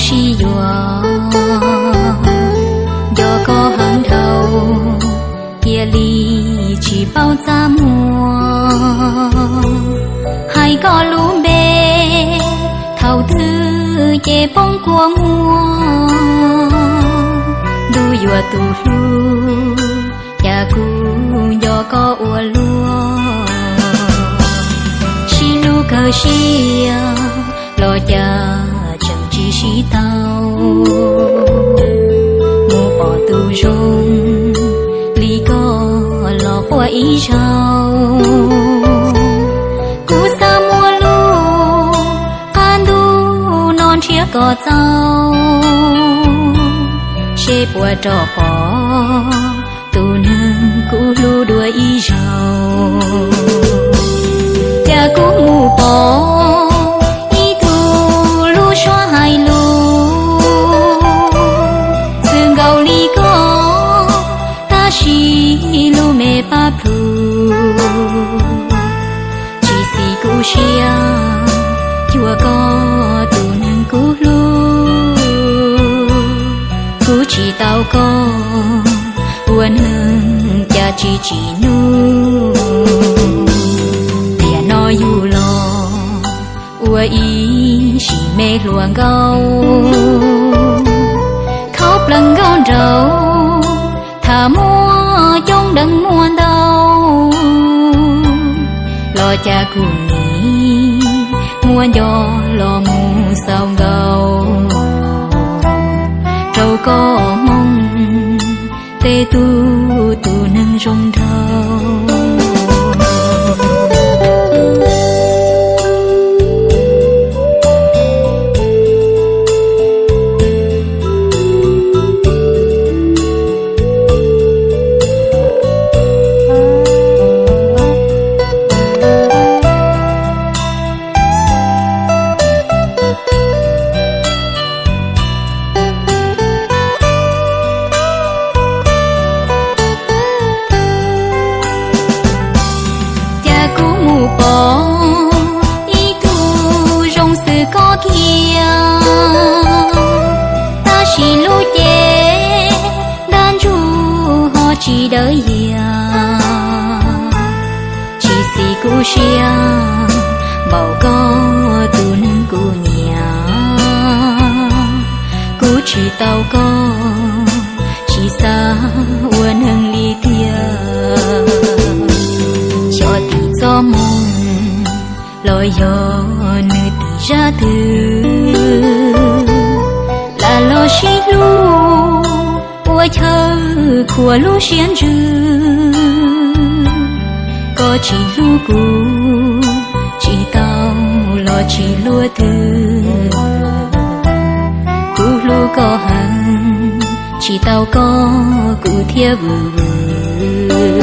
Sib yuav, nco koj heev dhau, cia li tsis paub txaj muag. Hais koj lub npe, thaum twg ces poob kua muag. Ntuj yuav tus hlub, cas kuv nco koj ua luaj. Sib hlub kawg siab, los cas tseem tsis sib tau. Mus pom tus zoo li koj los quaj ib zaug. Kuv xav muaj lus, qab ntuj no nrhiav kom txaus, seb puas rov pom tus neeg kuv hlub dua ib zaug. Cas kuv mus pom ib tug lub suab hais lus, txwv nkaus li koj, tab sis lub me pab plhu. Tsis xis kuv siab, cuag koj tus neeg kuv hlub. Kuv tsis tau koj ua neeg, cas tsis tsim nyog. Tiam no yug los ua ib sim me hluas nkauj, khaub plaws nkauj nraug, tham muaj coob deev muaj ntau, los cas kuv nim muab nco los mus xaus nkaus. Rau koj hmoob, tej tug tus neeg zoo nraug. Cas kuv mus pom ib tug zoo xws koj kiag, tab sis lub cev dab ntsug ho tsis dawb yias. Tsis xis kuv siab, npaum koj tus neeg kuv nyiam. Kuv tsis tau koj, tsis xav ua neeg li tiag. Xyov tim txoj moo los yog nws tim zaj twg, lam los sib hlub ua chaw khuam lub siab ntsws. Koj tsis hlub kuv, tsis tau los tsis luaj twg. Kuv hlub koj heev, tsis tau koj kuv thiaj vwm vwm.